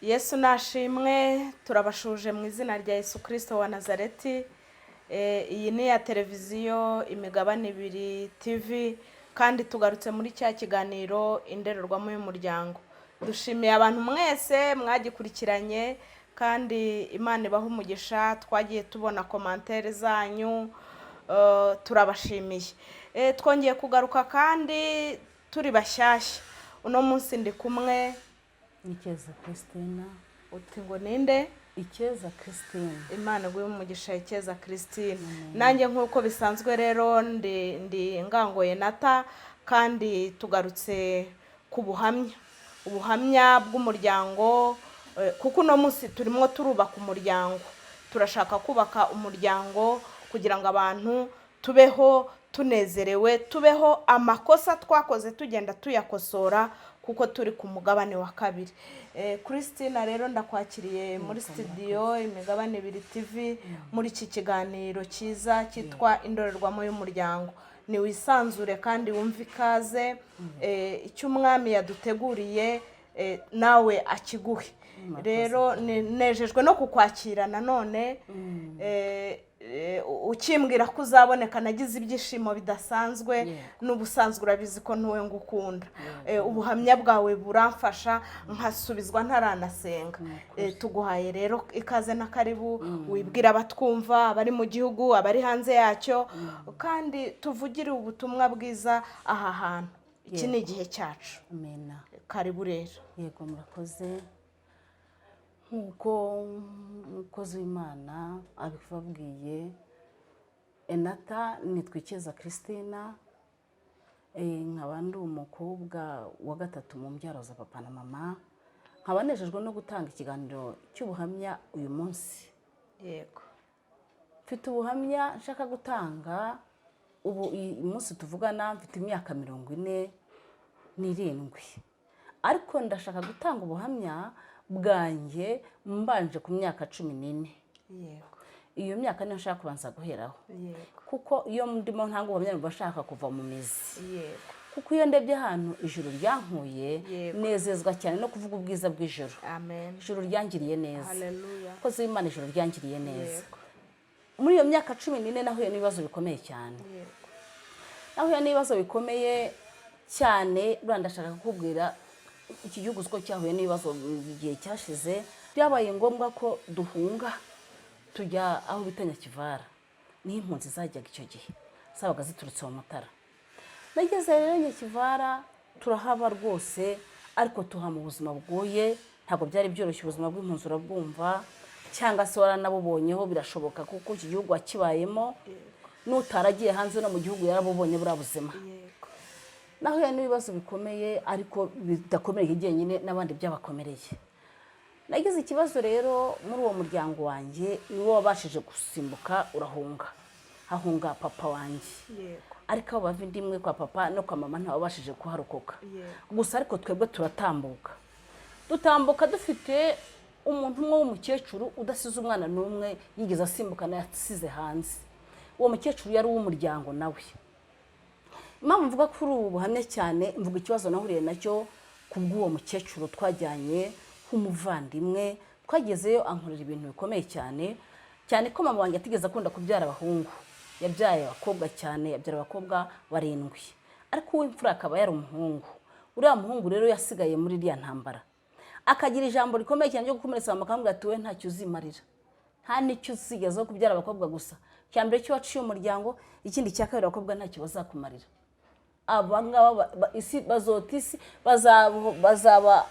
Yesu nashimwe. Turabashuje mu izina rya Yesu Kirisito wa Nazareti. Iyi ni iya televiziyo Imigabane Ibiri TV, kandi tugarutse muri cya kiganiro Indorerwamo y'Umuryango. Dushimiye abantu mwese mwagikurikiranye, kandi Imana ibaha umugisha. Twagiye tubona commentaires zanyu, turabashimiye. Twongeye kugaruka kandi turi bashyashya. Uno munsi ndi kumwe Icyeza Christina. Uti ngo ninde? Icyeza Christine. Imana iguhe umugisha, Icyeza Christine. Nanjye nk'uko bisanzwe rero ndi Ngangoye Nata, kandi tugarutse ku buhamya, ubuhamya bw'umuryango, kuko uno munsi turimo turubaka umuryango. Turashaka kubaka umuryango kugira ngo abantu tubeho tunezerewe, tubeho amakosa twakoze tugenda tuyakosora, kuko turi ku mugabane wa kabiri. Christina, rero ndakwakiriye muri studio Imigabane Ibiri TV, muri iki kiganiro cyiza cyitwa Indorerwamo y'Umuryango. Ni wisanzure kandi wumve ikaze. Icyo Umwami yaduteguriye, nawe akiguhe. Rero nejejwe no kukwakira nanone. Ukimbwira ko uzaboneka nagize ibyishimo bidasanzwe. N'ubusanzwe urabizi ko ntuwe ngukunda. Ubuhamya bwawe buramfasha nkasubizwa ntaranasenga. Tuguhaye rero ikaze na karibu, wibwira abatwumva, abari mu gihugu, abari hanze yacyo, kandi tuvugire ubutumwa bwiza aha hantu. Iki ni igihe cyacu. Amena. Karibu rero. Yego, murakoze. Nk'uko umukozi w'Imana abibabwiye, Enata, nitwa Icyeza Christina, nkaba ndi umukobwa wa gatatu mu mbyaro za papa na mama, nkaba nejejwe no gutanga ikiganiro cy'ubuhamya uyu munsi. Mfite ubuhamya nshaka gutanga. Ubu uyu munsi tuvugana mfite imyaka 47, ariko ndashaka gutanga ubuhamya bwanjye mbanje ku myaka 14. Iyo myaka niyo nshaka kubanza guheraho, kuko iyo ndimo ntanga ubuhamya numva nshaka kuva mu mizi, kuko iyo ndebye ahantu ijuru ryankuye, nezezwa cyane no kuvuga ubwiza bw'ijuru. Amen. Ijuru ryangiriye neza. Haleluya. Kozi w'Imana, ijuru ryangiriye neza. Muri iyo myaka 14 nahuye n'ibibazo bikomeye cyane. Nahuye n'ibibazo bikomeye cyane. Buriya ndashaka kukubwira, iki gihugu uzi ko cyahuye n'ibibazo mu gihe cyashize. Byabaye ngombwa ko duhunga tujya aho bita Nyakivara, niho impunzi zajyaga icyo gihe, zabaga ziturutse mu Mutara. Nageze rero Nyakivara, turahaba rwose, ariko tuha mu buzima bugoye. Ntabwo byari byoroshye. Ubuzima bw'impunzi urabwumva, cyangwa se waranabubonyeho, birashoboka, kuko iki gihugu wakibayemo, n'utaragiye hanze no mu gihugu yarabubonye buriya buzima. Nahuye n'ibibazo bikomeye, ariko bidakomereye jyenyine, n'abandi byabakomereye. Nagize ikibazo rero muri uwo muryango wanjye, niwo wabashije gusimbuka urahunga, hahunga papa wanjye, ariko abo bava inda imwe kwa papa no kwa mama ntawabashije kuharokoka. Gusa ariko twebwe turatambuka, dutambuka dufite umuntu umwe w'umukecuru udasize umwana n'umwe yigeze asimbukana, yasize hanze. Uwo mukecuru yari uw'umuryango nawe. Impamvu mvuga kuri ubu buhamya cyane, mvuga ikibazo nahuriye nacyo ku bw'uwo mukecuru twajyanye nk'umuvandimwe. Twagezeyo ankorera ibintu bikomeye cyane cyane, ko mama wanjye atigeze akunda kubyara abahungu, yabyaye abakobwa cyane, yabyara abakobwa barindwi, ariko uw'imfura akaba yari umuhungu. Uriya muhungu rero yasigaye muri iriya ntambara, akagira ijambo rikomeye cyane ryo gukomeretsa mama, akamubwira ati: "We ntacyo uzimarira, nta n'icyo uzigezaho, kubyara abakobwa gusa. Icya mbere cyo waciye umuryango, ikindi cya kabiri, abakobwa ntacyo bazakumarira. Aba ngaba isi bazota isi, bazaba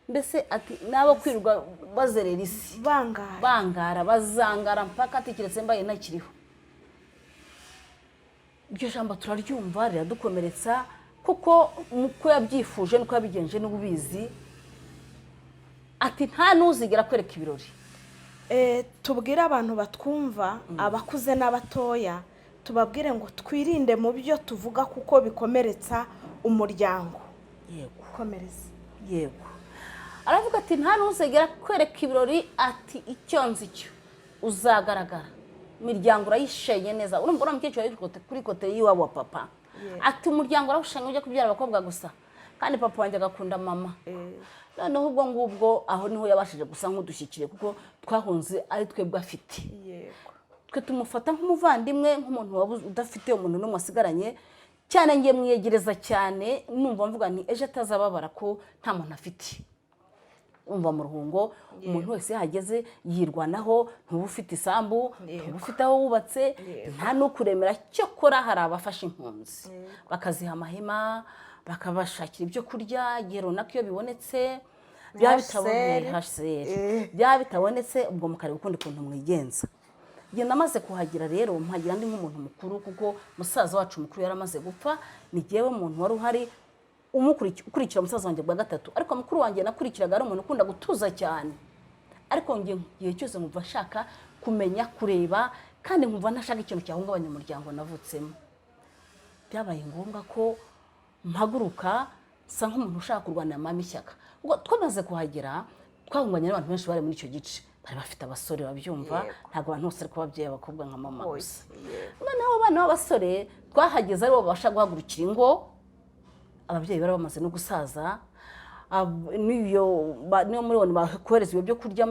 mbese," ati, "n'abo kwirirwa bazerera isi." Bangara. Bangara, bazangara mpaka, ati "keretse mbaye ntakiriho." Iryo jambo turaryumva, riradukomeretsa, kuko uko yabyifuje nuko yabigenje niba ubizi, ati "Nta n'uzigera akwereka ibirori." Tubwire abantu batwumva, abakuze n'abatoya, tubabwire ngo twirinde mu byo tuvuga, kuko bikomeretsa umuryango. Komereza. Yego, aravuga ati: "Nta n'uzigera kwereka ibirori," ati "icyo nzi cyo uzagaragara, imiryango urayishenye neza." Urumva uriya mukecuru yari kuri côté y'iwabo wa papa. Ati: "Umuryango urawushenye, ujya kubyara abakobwa gusa." Kandi papa wanjye agakunda mama. Noneho ubwo ngubwo aho niho yabashije gusa nk'udushyikiriye, kuko twahunze ari twebwe afite. Twe tumufata nk'umuvandimwe, nk'umuntu wabuze, udafite umuntu n'umwe asigaranye cyane. Ngiye mwiyegereza cyane, numva mvuga nti ejo atazababara ko nta muntu afite. Umva, mu ruhungo umuntu wese yahageze yirwanaho. Ntuba ufite isambu, ntuba ufite aho wubatse, nta n'ukuremera. Cyokora hari abafasha impunzi, bakaziha amahema, bakabashakira ibyo kurya igihe runaka iyo bibonetse. Byaba bitabonetse, HCR, byaba bitabonetse, ubwo mukareba ukundi kuntu mwigenza. Igihe namaze kuhagera rero, mpagira ndi nk'umuntu mukuru, kuko musaza wacu mukuru yari amaze gupfa. Ni jyewe muntu wari uhari ukurikira musaza wanjye bwa gatatu. Ariko mukuru wanjye nakurikiraga ari umuntu ukunda gutuza cyane, ariko njye igihe cyose nkumva nshaka kumenya, kureba, kandi nkumva ntashaka ikintu cyahungabanya umuryango navutsemo. Byabaye ngombwa ko mpaguruka nsa nk'umuntu ushaka kurwanira mama ishyaka. Ubwo twamaze kuhagera, twahunganye n'abantu benshi bari muri icyo gice, bari bafite abasore babyumva. Ntabwo abantu bose ariko babyeyi abakobwa nka mama gusa. Noneho abo bana b'abasore twahageze aribo babasha guhagurukira ingo, ababyeyi bari bamaze no gusaza. N'iyo niyo muri boni bakohereza ibyo byo kurya,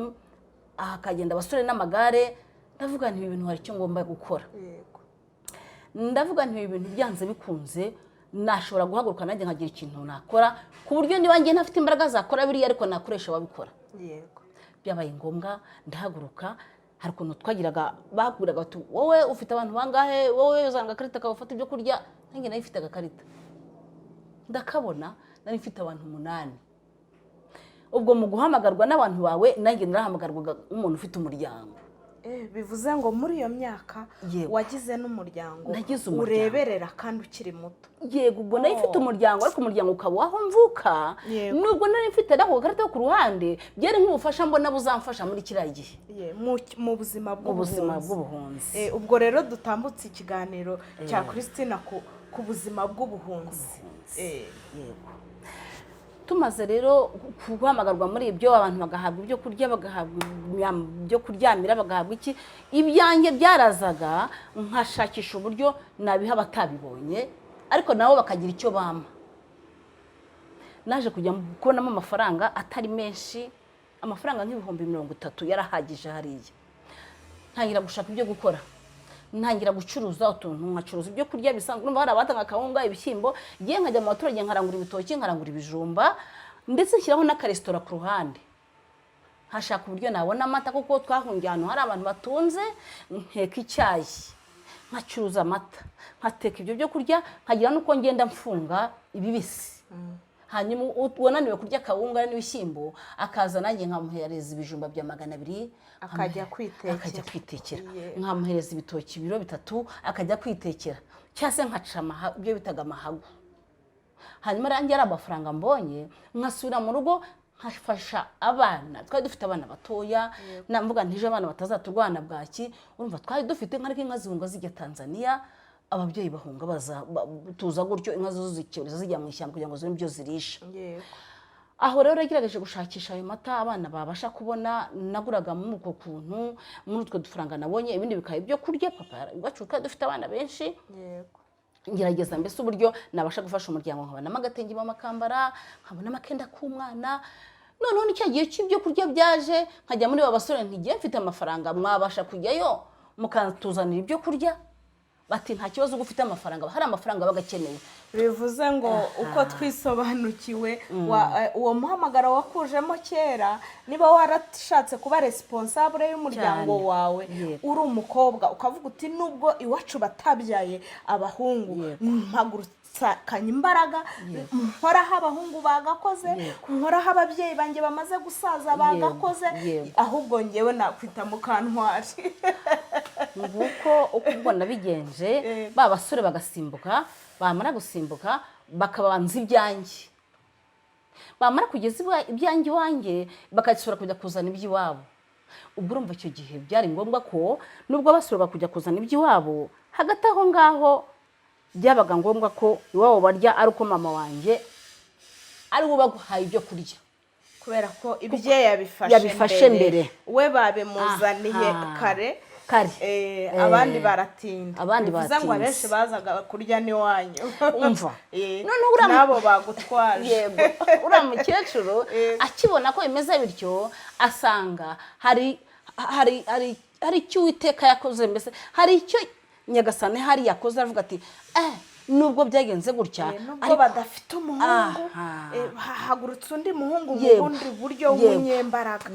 hakagenda abasore n'amagare. Ndavuga nti ibi bintu hari icyo ngomba gukora. Ndavuga nti ibi bintu byanze bikunze nashobora guhaguruka nanjye nkagira ikintu nakora, ku buryo niba njye ntafite imbaraga zakora biriya, ariko nakoresha ababikora. Byabaye ngombwa ndahaguruka. Hari ukuntu twagiraga, bakubwiraga bati: "Wowe ufite abantu bangahe? Wowe uzana agakarita kawe ufata ibyo kurya." Nanjye nari mfite agakarita, ndakabona. Nari mfite abantu 8. Ubwo mu guhamagarwa n'abantu bawe, nanjye narahamagarwaga nk'umuntu ufite umuryango. Bivuze ngo muri iyo myaka wagize n'umuryango Nagize umuryango. ureberera kandi ukiri muto. Yego, ubwo nari mfite umuryango, ariko umuryango ukaba aho mvuka. Nubwo nari mfite n'ako gakarita ko ku ruhande, byari nk'ubufasha mbona buzamfasha muri kiriya gihe. Mu buzima mu buzima bw'ubuhunzi. Bw'ubuhunzi. Ubwo rero dutambutse ikiganiro cya Christina ku buzima bw'ubuhunzi. Yego, tumaze rero guhamagarwa muri ibyo, abantu bagahabwa ibyo kurya, bagahabwa ibyo kuryamira, bagahabwa iki, ibyanjye byarazaga nkashakisha uburyo nabiha abatabibonye, ariko nabo bakagira icyo bampa. Naje kujya kubonamo amafaranga atari menshi, amafaranga nk'30,000 yarahagije hariya. Ntangira gushaka ibyo gukora, ntangira gucuruza utuntu, nkacuruza ibyo kurya bisanzwe. Urumva hari abatanga akawunga, ibishyimbo, ngiye nkajya mu baturage nkarangura ibitoki, nkarangura ibijumba, ndetse nshyiraho n'akaresitora ku ruhande. Nkashaka uburyo nabona amata, kuko twahungiye ahantu hari abantu batunze. Nkeka icyayi, nkacuruza amata, nkateka ibyo byo kurya, nkagira n'uko ngenda mfunga ibibisi. Hanyuma uwananiwe kurya akawunga n'ibishyimbo akaza, nanjye nkamuhereza ibijumba bya 200. Akajya kwitekera. Akajya kwitekera. Nkamuhereza ibitoki ibiro 3, akajya kwitekera, cyangwa se nkaca ibyo bitaga amahagu. Hanyuma rangiye ari amafaranga mbonye, nkasubira mu rugo nkafasha abana. Twari dufite abana batoya, namvuga nti ejo abana batazaturwana bwaki. Urumva twari dufite inka, ariko inka zihunga zijya Tanzania, ababyeyi bahunga baza tuza gutyo, inka zo zicyorezo zijya mu ishyamba kugira ngo zibone ibyo zirisha. Aho rero nagerageje gushakisha ayo mata abana babasha kubona, naguraga muri uko kuntu, muri utwo dufaranga nabonye, ibindi bikaba ibyo kurya. Papa iwacu twari dufite abana benshi. Ngerageza mbese uburyo nabasha gufasha umuryango, nkabonamo agatenge mama akambara, nkabonamo akenda k'umwana. Noneho ni cya gihe cy'ibyo kurya byaje, nkajya muri ba basore ntigiye mfite amafaranga, mwabasha kujyayo mukatuzanira ibyo kurya? Bati: "Nta kibazo, uba ufite amafaranga." Hari amafaranga aba akenewe. Bivuze ngo uko twisobanukiwe, uwo muhamagaro wakujemo kera, niba warashatse kuba responsable y'umuryango wawe, uri umukobwa, ukavuga uti: "Nubwo iwacu batabyaye abahungu, mpagurukanye imbaraga nkoraho abahungu bagakoze, nkoraho ababyeyi banjye bamaze gusaza bagakoze." Ahubwo ngewe nakwita Mukantwari. Nguko uko ubwo nabigenje. Ba basore bagasimbuka, bamara gusimbuka bakabanza ibyanjye, bamara kugeza ibyanjye iwanjye, bakasubira kujya kuzana iby'iwabo. Ubwo urumva icyo gihe byari ngombwa ko nubwo basubira kujya kuzana iby'iwabo, hagati aho ngaho byabaga ngombwa ko iwabo barya ari uko mama wanjye ari we ubahaye ibyo kurya. Kubera ko ibye yabifashe Yabifashe mbere. We babimuzaniye kare. Kare. Abandi baratinda. Abandi Bivuze ngo batinze. abenshi bazaga kurya n'iwanyu. Umva. Noneho nabo bagutwaje. Yego, uriya mukecuru akibona ko bimeze bityo, asanga hari icyo Uwiteka yakoze, mbese hari icyo Nyagasani hari yakoze, aravuga ati: "Nubwo byagenze gutya, Nubwo ariko badafite umuhungu, hahagurutse undi muhungu mu bundi buryo w'umunyembaraga."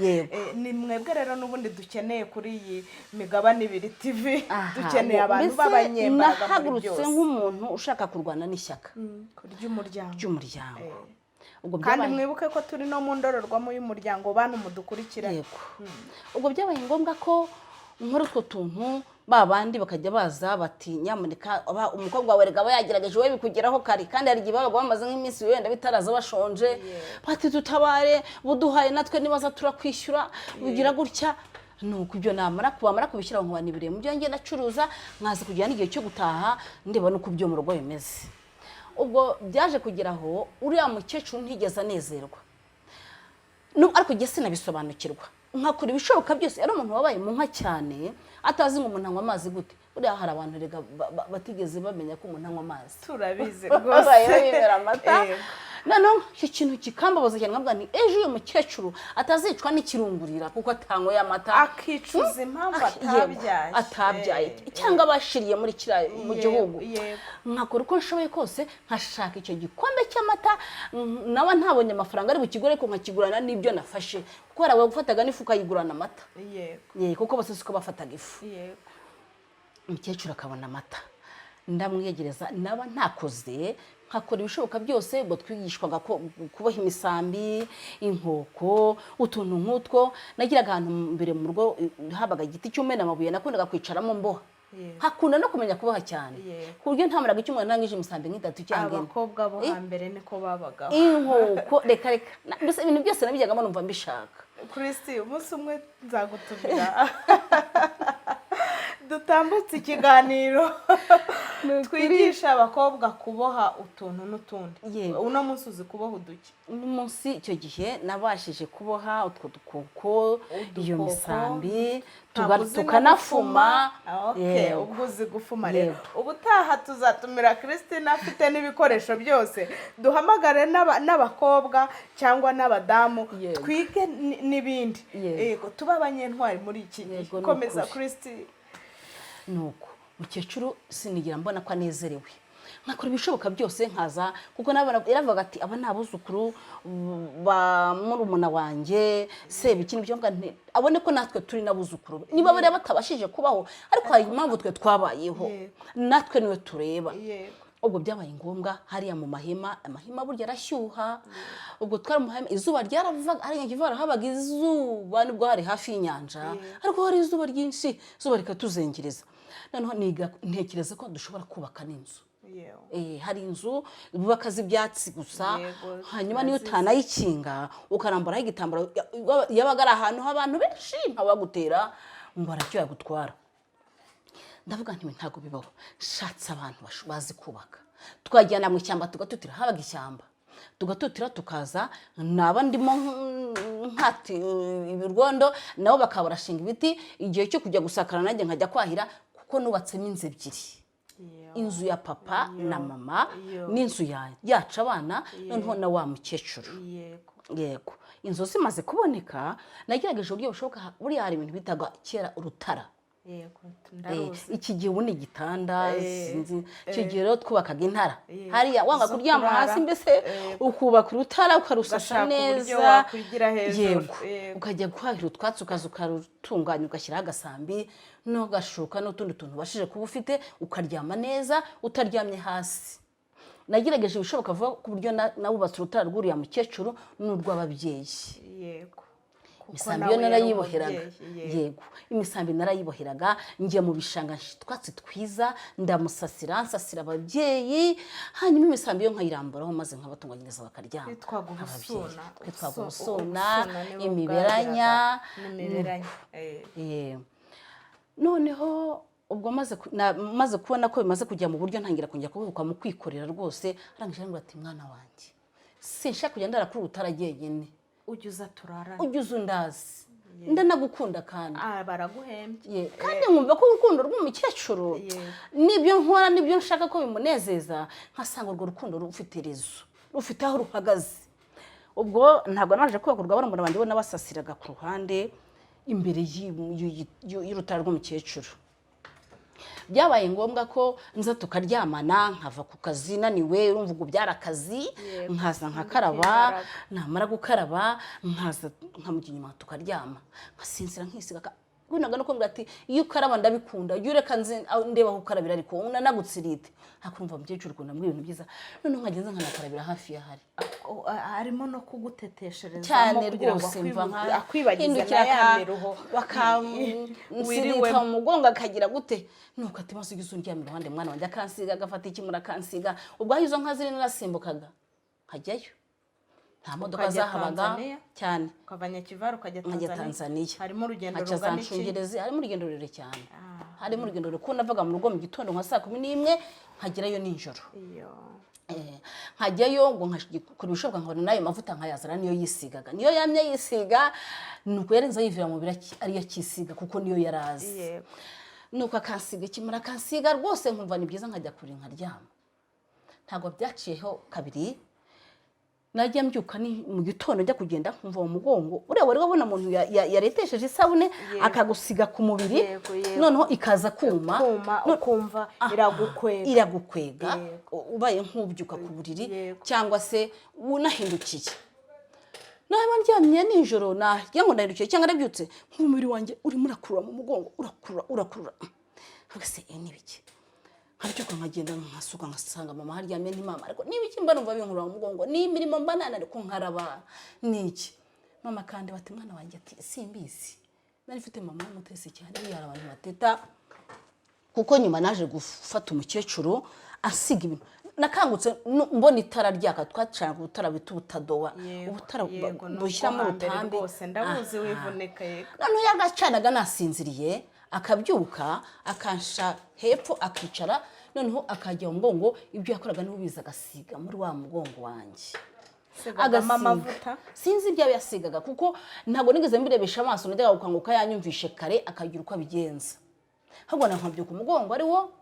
Ni mwebwe rero n'ubundi dukeneye kuri iyi Migabane Ibiri TV. Dukeneye abantu Mbese b'abanyembaraga muri nahagurutse byose. nk'umuntu ushaka kurwana n'ishyaka Ry'umuryango. Ry'umuryango. Ubwo Kandi byabaye mwibuke ko turi no mu ndorerwamo y'umuryango, bantu mudukurikiranye. Yego, ubwo byabaye ngombwa ko nkora utwo tuntu, ba bandi bakajya baza bati: "Nyamuneka, umukobwa wawe rega aba yagerageje, wowe bikugeraho kare." Kandi hari igihe babaga bamaze nk'iminsi wenda bitaraza, bashonje, bati: "Tutabare, buduhaye natwe nibaza turakwishyura, bugira gutya." Nuko ibyo namara bamara kubishyira, nkaba nibiriye mu byo ngenda acuruza, nkaza kugera n'igihe cyo gutaha, ndeba n'uko ibyo mu rugo bimeze. Ubwo byaje kugera aho uriya mukecuru ntigeze anezerwa. Ariko njye sinabisobanukirwa, nkakora ibishoboka byose. Yari umuntu wabaye mu nka cyane, atazi ngo umuntu anywa amazi gute. Buriya hari abantu rega batigeze bamenya ko umuntu anywa amazi. Turabizi rwose. Babayeho bibera amata. Noneho icyo kintu kikambabaza cyane, nkavuga nti ejo uyu mukecuru atazicwa n'ikirungurira kuko atanyweye amata, akicuza impamvu atabyaye. Atabyaye cyangwa bashiriye muri kiriya mu gihugu. Nkakora uko nshoboye kose nkashaka icyo gikombe cy'amata, nawe ntabonye amafaranga ari bukigure, ariko nkakigurana n'ibyo nafashe, kuko hari abagufataga n'ifu ukayigurana amata. Kuko bose siko bafataga ifu. Umukecuru akabona amata, ndamwiyegereza, naba ntakoze nkakora ibishoboka byose. Ubwo twigishwaga ko kuboha imisambi, inkoko, utuntu nk'utwo. Nagiraga ahantu mbere mu rugo habaga igiti cy'umena amabuye, nakundaga kwicaramo mboha. Nkakunda no kumenya kuboha cyane, ku buryo ntamaraga icyumweru ntangije imisambi nk'itatu cyangwa ine. Abakobwa bo hambere niko babagaho. Inkoko, reka reka. Mbese ibintu byose nabijyagamo numva mbishaka. Christy, umunsi umwe nzagutumira dutambutse ikiganiro, twigisha abakobwa kuboha utuntu n'utundi. Uno munsi uzi kuboha uduki? Uno munsi, icyo gihe nabashije kuboha utwo dukoko, iyo Udukoko. misambi, Ntabwo uzi no tukanafuma. gufuma? Okay, ubwo uzi gufuma rero. Ubutaha tuzatumira Christine afite n'ibikoresho byose, duhamagare n'abakobwa cyangwa n'abadamu, twige n'ibindi. Yego, tube abanyentwari muri iki gihe. Yego, ni Komeza, ukuri. Christine. Nuko mukecuru sinigira mbona ko anezerewe, nkakora ibishoboka byose nkaza, kuko nabona yaravuga ati: "Aba ni abuzukuru ba murumuna wanjye Sebiki." Nibyo mvuga nti abone ko natwe turi n'abuzukuru be, niba bariya batabashije kubaho, ariko hari impamvu twe twabayeho, natwe niwe tureba. Ubwo byabaye ngombwa hariya mu mahema, amahema burya arashyuha. Ubwo twari mu mahema, izuba ryaravaga hariya Kivara, habaga izuba nubwo hari hafi y'inyanja, ariko hari izuba ryinshi, izuba rikatuzengereza. Noneho niga ntekereza ko dushobora kubaka n'inzu. Hari inzu bubaka z'ibyatsi gusa, hanyuma niyo turazizi. utanayikinga ukaramburaho igitambaro, yabaga ari ahantu h'abantu benshi, ntawagutera ngo aracyo yagutwara. Ndavuga nti ntabwo bibaho, nshatse abantu bazi kubaka, twajyana mu ishyamba tugatutira, habaga ishyamba, tugatutira tukaza, naba ndimo nkati ibirwondo, nabo bakaba barashinga ibiti. Igihe cyo kujya gusakara nanjye nkajya kwahira, kuko nubatsemo inzu ebyiri: inzu ya papa na mama n'inzu yacu abana, noneho na wa mukecuru. Yego, inzu zimaze kuboneka nagerageje uburyo bushoboka. Buriya hari ibintu bitaga kera urutara. Ndaruzi. Iki gihe ubu ni igitanda, sinzi. Icyo gihe rero twubakaga intara hariya, wanga Zo kuryama kurara. hasi, mbese ukubaka urutara ukarusasa Ugashaka uburyo neza. wakwigira hejuru. Ukajya guhahira utwatsi, ukaza ukarutunganya, ugashyiraho agasambi n'agashuka n'utundi tuntu ubashije kuba ufite, ukaryama neza utaryamye hasi. Nagerageje ibishoboka vuba ku buryo nawubatse urutara rw'uriya mukecuru n'urw'ababyeyi. Kuko Imisambi nawe yo yari narayiboheraga. umubyeyi. Yego, imisambi narayiboheraga, njya mu bishanga nshya utwatsi twiza, ndamusasira, nsasira ababyeyi, hanyuma imisambi yo nkayiramburaho maze nkabatunganyiriza bakaryama. Twitwaga Nk'ababyeyi. ubusuna. Twitwaga ubusuna, Ubusuna nibo imiberanya. bwagiraga n'imiberanya. Noneho ubwo maze kubona ko bimaze kujya mu buryo, ntangira kongera kubohoka mu kwikorera rwose. Arangije arambwira ati: "Mwana wanjye, sinshaka kujya ndara kuri urutara jyenyine." Ujya uza turarane. Ujya uza undazi. Ndanagukunda kandi. Ah, baraguhembye. Ye, kandi nkumva ko urukundo rw'umukecuru, n'ibyo nkora n'ibyo nshaka ko bimunezeza, nkasanga urwo rukundo rufite rezo, rufite aho ruhagaze. Ubwo ntabwo naje kubaka barumuna banjye, bo nabasasiraga ku ruhande imbere y'urutara rw'umukecuru. Byabaye ngombwa ko nza tukaryamana, nkava ku kazi naniwe, urumva ubwo byari akazi, nkaza nkakaraba, Imbaraga. namara gukaraba nkaza nkamujya inyuma tukaryama, nkasinzira, nkisiga. Winaga no kumbwira ati: "Iyo ukaraba ndabikunda, jya ureka nze aho ndeba aho ukarabira, ariko unanagutsirite." Hakumva umukecuru ukuntu ambwira ibintu byiza, noneho nkagenda nkanakarabira hafi y'ahari. Harimo no kuguteteshereza Cyane kugira ngo rwose, mva nka akwibagize na hindukira ya miruho bakansirika wiriwemo. mu mugongo, akagira gute, nuko ati: "Maze ujye undyama iruhande, mwana wanjye." Akansiga, agafata ikimura akansiga. Ubwo aho izo nka ziri narasimbukaga nkajyayo, nta modoka Ukajya zahabaga. Tanzania? Cyane. Ukava Nyakivaru ukajya Nkajya Tanzania? Tanzania. Harimo urugendo Nkaca za rungana iki? Nshungerezi. Harimo urugendo rurerure cyane, harimo urugendo rurerure kuko navaga mu rugo mu gitondo nka saa 11, nkagerayo nijoro. Iyo. Nkajyayo ngo nkakora ibishoboka nkabona n'ayo mavuta nkayazana, niyo yisigaga, niyo yamye yisiga, nuko yarenze yivira mu mubiri ariyo akisiga kuko niyo yari azi. Nuko akansiga ikimara, akansiga rwose nkumva ni byiza, nkajya kure nkaryama. Ntabwo byaciyeho kabiri, najya mbyuka ni mu gitondo njya kugenda, nkumva mu mugongo, uriya wari wabona umuntu yaretesheje isabune akagusiga ku mubiri, Yego, yego. noneho ikaza kuma, Kuma, ukumva iragukwega. Iragukwega, ubaye nk'ubyuka ku buriri cyangwa se unahindukiye. Naba ndyamye nijoro, nagira ngo ndahindukiye cyangwa ndabyutse, nk'umubiri wanjye urimo urakurura mu mugongo, urakurura, urakurura. Nkavuga: "Se ibi ni ibiki?" Nkabyuka nkagenda nkasuka, ngasanga mama haryamye. Nti: "Mama, ariko niba iki mba numva binkurura mu mugongo, ni imirimo mba nananiwe ko nkaraba, ni iki?" Mama kandi bati: "Mwana wanjye," ati: "Simbizi." Nari mfite mama w'umutesi cyane, yari abantu bateta, kuko nyuma naje gufata umukecuru asiga ibintu. Nakangutse mbona itara ryaka, twacanaga ubutara bita ubutadowa, ubutara Yego, ni bushyiramo ubwo hambere. urutambi. Rwose ndabuzi, wivunika, yego. Noneho yagacanaga nasinziriye, akabyuka akansha hepfo akicara, noneho akajya mu mugongo. Ibyo yakoraga niwe ubizi, agasiga muri wa mugongo wanjye. Asigagamo amavuta? Sinzi ibyo yasigaga kuko ntabwo nigeze mbirebesha amaso. Najyaga gukanguka yanyumvishe kare, akagira uko abigenza, ahubwo nkabyuka umugongo ari wo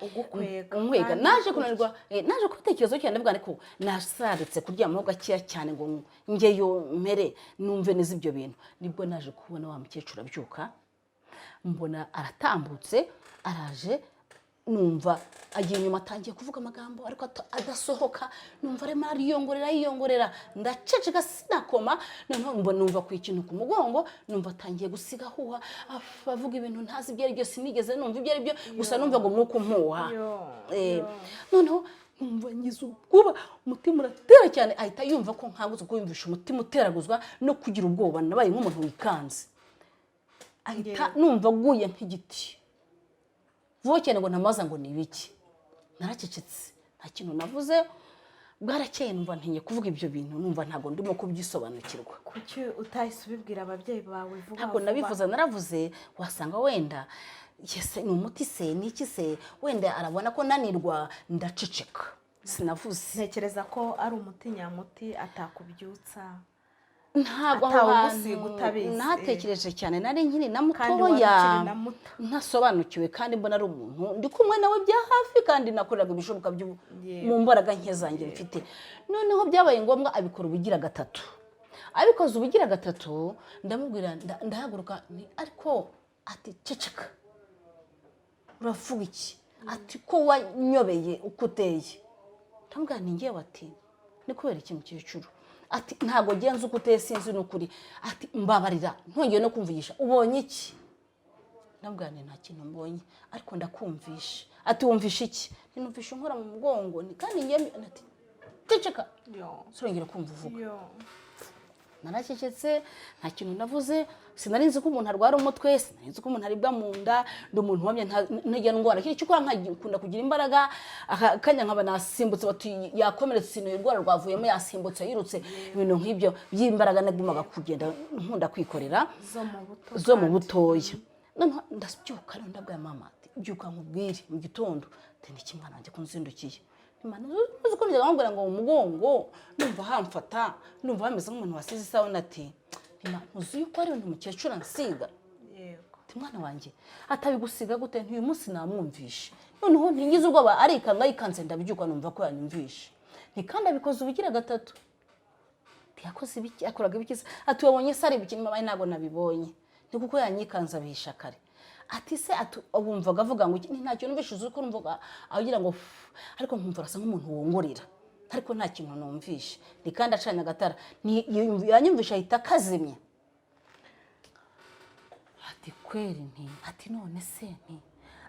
Ugukwega. Nkwega. Kandi Naje kunanirwa, naje kubitekerezo cyane, ndavuga ariko nasaritse kuryamaho gakeya cyane ngo njyeyo mere numve neza ibyo bintu. Nibwo naje kubona wa mukecuru abyuka, mbona aratambutse araje, numva agiye inyuma, atangiye kuvuga amagambo ariko adasohoka, numva arimo ariyongorera yiyongorera. Ndaceceka sinakoma. Noneho mbona numva ku ikintu ku mugongo, numva atangiye gusiga ahuha, avuga ibintu ntazi ibyo ari byo, sinigeze numva ibyo ari byo, gusa numva ngo umwuka umpuha. Yo, Noneho numva ngize ubwoba, umutima uratera cyane. Ahita yumva ko nkangutse, kuko yumvisha umutima uteraguzwa no kugira ubwoba, nabaye nk'umuntu wikanze. Ahita numva aguye nk'igiti vuba cyane ngo ntamaza ngo ni ibiki. Naracecetse, nta kintu navuze. Bwarakeye, numva ntinye kuvuga ibyo bintu, numva ntabwo ndimo kubyisobanukirwa. Kuki utahise ubibwira ababyeyi bawe vuba Ntabwo vuba? nabivuze. Naravuze wasanga wenda yese ni umuti se, ni iki se, wenda arabona ko nanirwa. Ndaceceka, sinavuze. Ntekereza ko ari umuti nyamuti atakubyutsa. Ntabwo aho Atawugusiga hantu utabizi. natekereje cyane, nari nkiri na Kandi wari mutoya, ukiri na muto. ntasobanukiwe, kandi mbona ari umuntu ndi kumwe nawe bya hafi, kandi nakoreraga ibishoboka mu mbaraga nke zanjye mfite. Noneho byabaye ngombwa abikora ubugira gatatu. Abikoze ubugira gatatu, ndamubwira, ndahaguruka nti: "Ariko," ati: "Ceceka, uravuga iki?" Ati: "Ko wanyobeye uko uteye?" Ndamubwira nti: "Ngewe." Ati: "Ni kubera iki, mukecuru?" Ati: "Ntabwo ngenzi uko uteye, sinzi n'ukuri." Ati: "Mbabarira, ntongeye no kumvugisha. Ubonye iki?" Ndamubwira nti: "Nta kintu mbonye, ariko ndakumvisha." Ati: "Wumvisha iki?" Ntinumvisha unkora mu mugongo. Ni kandi ngewe. Ati: "Ceceka, Yo, surongera kumva uvuga." yo. Naracecetse, nta kintu navuze. Sinari nzi ko umuntu arwara umutwe, sinari nzi ko umuntu aribwa mu nda. Ndi umuntu wamye ntajya ndwara kiri cyo, nkakunda kugira imbaraga. Aka kanya nkaba nasimbutse, bati yakomeretse, sino urwara rwavuyemo, yasimbutse yirutse, ibintu nk'ibyo by'imbaraga. Nagumaga kugenda, nkunda kwikorera. Zo mu buto. Zo mu butoya. Noneho ndabyuka rero, ndabwira mama ati: "Byuka nkubwire." Mu gitondo ati: "Ni iki, mwana wanjye, ko nzindukiye?" Imana uzi ko njya nkubwira ngo mu mugongo numva hamfata, numva hameze nk'umuntu wasize isabune. Ati: Ntuzi yuko ari ibintu umukecuru ansiga? Yego. Ati: "Mwana wanjye, atabigusiga gute?" Ntuyu munsi namwumvishe, noneho ntingize ubwoba, arikanga, yikanze, ndabyuka numva ko yanyumvishe. Nti: "Kandi abikoze ubugira gatatu." Ntiyakoze ibiki? Yakoraga ibiki se? Ati: "Wabonye se ari ibiki?" Mama, ntabwo nabibonye, ni kuko yanyikanze abihisha kare. Ati: "Se ati wumvaga avuga ngo iki?" Nti: "Ntacyo numvishe, uzi ko numvaga agira ngo fu, ariko nkumva arasa nk'umuntu wongorera, ariko nta kintu numvishe." Ni kandi acanye agatara. Yanyumvishe ahita akazimya. Ati: "Kweri?" Nti ati: "None se?" Nti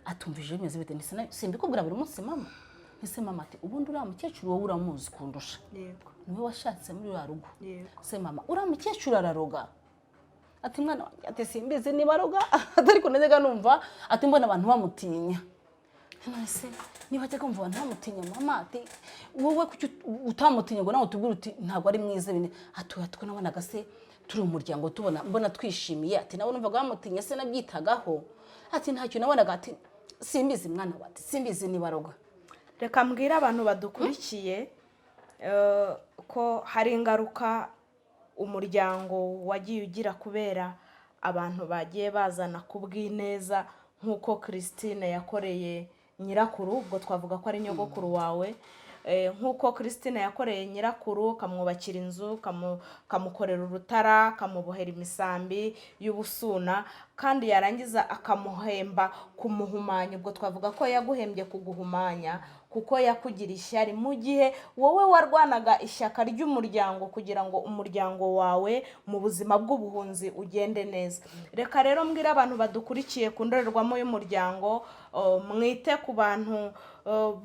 atumvije bimeze bite? Nti: "Simbikubwira buri munsi, mama?" Nti: "Se mama," ati, "ubundi uriya mukecuru wowe uramuzi kundusha." Niwe washatse muri uriya rugo. Se mama, uriya mukecuru araroga? Ati: "Mwana wanjye," ati, "simbizi niba aroga," ati, "ariko najyaga numva," ati, "mbona abantu bamutinya." None se niba ajyaga kumva abantu bamutinya, mama, ati wowe kuki utamutinya ngo nawe utubwire uti ntabwo ari mwiza bine? Ati: "Oya, twe nabonaga se turi umuryango, tubona mbona twishimiye." Ati: "Nawe numvaga bamutinya se nabyitagaho?" Ati: "Ntacyo nabonaga." Ati: "Simbizi, mwana wa," ati, "simbizi niba aroga." Reka mbwire abantu badukurikiye ko hari ingaruka umuryango wagiye ugira kubera abantu bagiye bazana ku bw'ineza, nk'uko Christine yakoreye nyirakuru, ubwo twavuga ko ari nyogokuru wawe. Nk'uko Christine yakoreye nyirakuru, akamwubakira inzu, akamukorera urutara, akamubohera imisambi y'ubusuna, kandi yarangiza akamuhemba kumuhumanya, ubwo twavuga ko yaguhembye kuguhumanya, kuko yakugira ishyari mu gihe wowe warwanaga ishyaka ry'umuryango kugira ngo umuryango wawe mu buzima bw'ubuhunzi ugende neza. Reka rero mbwire abantu badukurikiye ku ndorerwamo y'umuryango, mwite ku bantu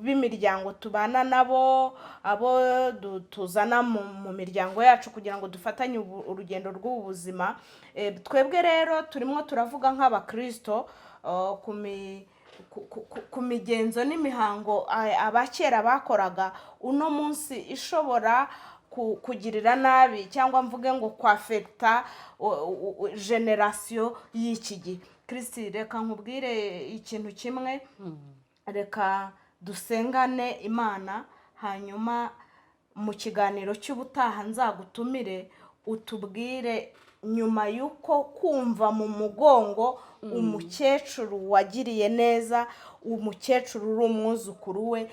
b'imiryango tubana nabo, abo tuzana mu miryango yacu kugira ngo dufatanye urugendo rw'ubu buzima. Twebwe rero turimo turavuga nk'abakirisito ku migenzo n'imihango abakera bakoraga, uno munsi ishobora kugirira nabi, cyangwa mvuge ngo kwaffecta génération y'iki gihe. Christ, reka nkubwire ikintu kimwe. Reka dusengane Imana, hanyuma mu kiganiro cy'ubutaha nzagutumire, utubwire nyuma y'uko kumva mu mugongo umukecuru wagiriye neza, umukecuru uri umwuzukuru we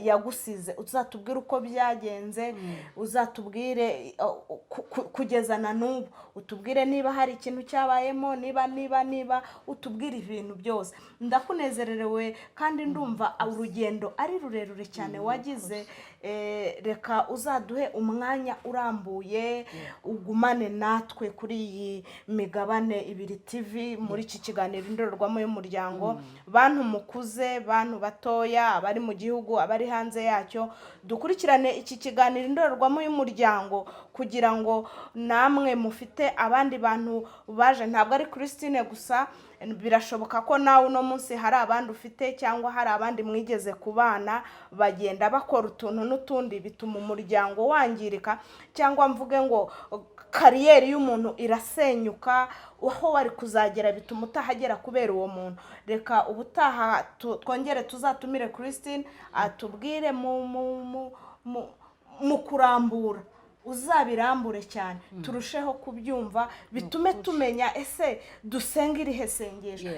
yagusize, uzatubwire uko byagenze, uzatubwire kugeza na n'ubu, utubwire niba hari ikintu cyabayemo, niba utubwire ibintu byose. Ndakunezerewe kandi ndumva urugendo ari rurerure cyane wagize. Reka uzaduhe umwanya urambuye, ugumane natwe kuri iyi migabane ibiri TV muri iki kiganiro Indorerwamo y'Umuryango. Bantu mukuze, bantu batoya, abari mu gihugu, abari hanze yacyo, dukurikirane iki kiganiro Indorerwamo y'Umuryango kugira ngo namwe mufite abandi bantu baje, ntabwo ari Christine gusa, birashoboka ko nawe uno munsi hari abandi ufite cyangwa hari abandi mwigeze kubana bagenda bakora utuntu n'utundi bituma umuryango wangirika, cyangwa mvuge ngo carrière y'umuntu irasenyuka, aho wari kuzagera bituma utahagera kubera uwo muntu. Reka ubutaha twongere tuzatumire Christine, atubwire mu kurambura, uzabirambure cyane turusheho kubyumva, bitume tumenya ese dusenga irihe sengesho.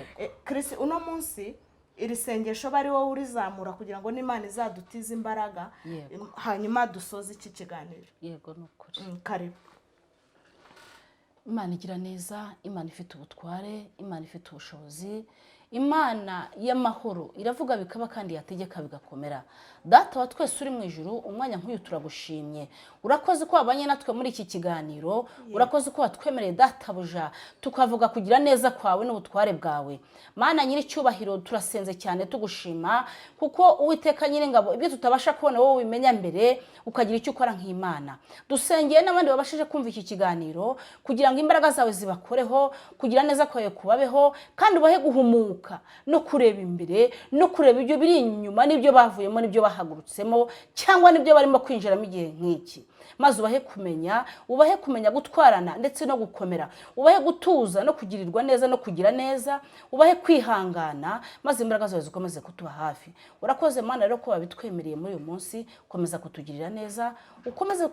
Chris, uno munsi iri sengesho bari wowe urizamura kugira ngo n'Imana izadutize imbaraga. Hanyuma dusoze iki kiganiro. Yego, ni ukuri. Karibu. Imana igira neza, Imana ifite ubutware, Imana ifite ubushobozi, Imana y'amahoro, iravuga bikaba kandi yategeka bigakomera. Data wa twese uri mu ijuru, umwanya nk'uyu turagushimye, urakoze ko wabanye natwe muri iki kiganiro, urakoze ko watwemereye, databuja, tukavuga kugira neza kwawe n'ubutware bwawe. Mana nyir'icyubahiro, turasenze cyane tugushima, kuko Uwiteka Nyiringabo, ibyo tutabasha kubona wowe ubimenya mbere, ukagira icyo ukora nk'Imana. Dusengeye n'abandi babashije kumva iki kiganiro kugira ngo imbaraga zawe zibakoreho, kugira neza kwawe kubabeho, kandi ubahe guhumuka no kureba imbere no kureba ibyo biri inyuma n'ibyo bavuyemo n'ibyo bahagurutsemo cyangwa n'ibyo barimo kwinjiramo igihe nk'iki. Maze ubahe kumenya, ubahe kumenya gutwarana ndetse no gukomera, ubahe gutuza no kugirirwa neza no kugira neza, ubahe kwihangana, maze imbaraga zawe zikomeze kutuba hafi. Urakoze Mana rero ko wabitwemereye muri uyu munsi. Komeza kutugirira neza, ukomeze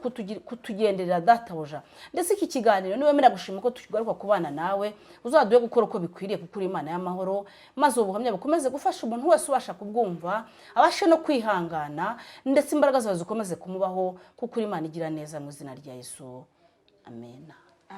kutugenderera databuja. Ndetse iki kiganiro niwemera gushima ko tugaruka kubana nawe, uzaduhe gukora uko bikwiriye, kuko uri Imana y'amahoro. Maze ubu buhamya bukomeze gufasha umuntu wese ubasha kubwumva, abashe no kwihangana, ndetse imbaraga zawe zikomeze kumubaho, kuko uri Imana igira neza. Mu izina rya Yesu, amena.